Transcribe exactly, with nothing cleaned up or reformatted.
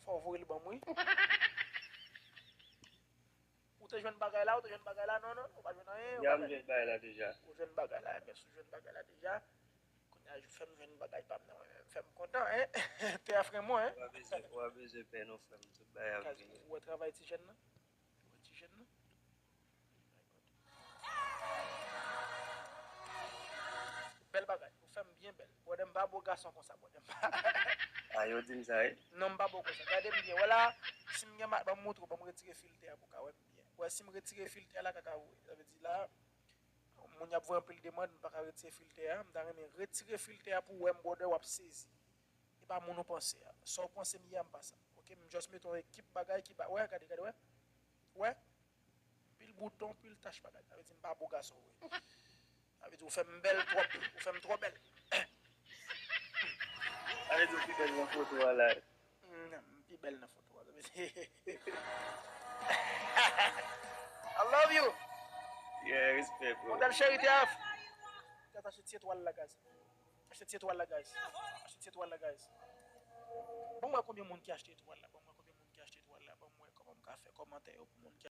Fò w voye l ban m, wi. Ou te jwenn bagay la, ou te jwenn bagay la, non, non, ou pa jwenn anyen, ou Ya, pa m jwenn bagay la deja. Ou jwenn bagay la, men si w jwenn bagay la deja, kounye a, fè m jwenn bagay pa m nan, mwen menm, fè m kontan, hein? Pè a frè mwen, hein? Ou pa bezwen, ou pa bezwen pè non, frè m, tout bagay ap vini. Ou wè travay ti jèn nan? Ou wè ti jèn nan? Bèl bagay, ou fè m byen bèl. Brother, m pa bo gason konsa, brother. M pa A, yo di m sa, wi. Non, m pa bo konsa. Gade m byen. Wè la, si m gen ma, ban m montre w, ban m retire filtè a pou w ka wè m byen. Wè, si m retire filtè a la, kaka woule. Sa vle di la, moun y ap voye anpil demann, m pa ka retire filtè a. M ta renmen retire filtè a pou w wè m, brother, w ap sezi. E pa moun ou panse a. Sa w panse m ye a, m pa sa. Ok, m just mete yon ekip bagay ki ba, wè, gade, gade, wè. Wè. Pil bouton, pil tach bagay. Sa vle di m pa bo gason vre. Sa vle di ou fè m bèl twòp. Ou fè m twò bèl. Sa vle di ou pi bèl nan foto a la. Mm, m pi bèl nan foto a. Sa vle di I love you. Yeah, respect, bro. Modèl cheri te av. Gata achte ti etwal la, guys. Achte ti etwal la, guys. Achte ti etwal la, guys. Bon, m wè konbyen moun ki achte etwal la. Bon, m wè konbyen moun ki achte etwal la. Bon, m wè kòman m ka fè kòmantè yo pou moun ki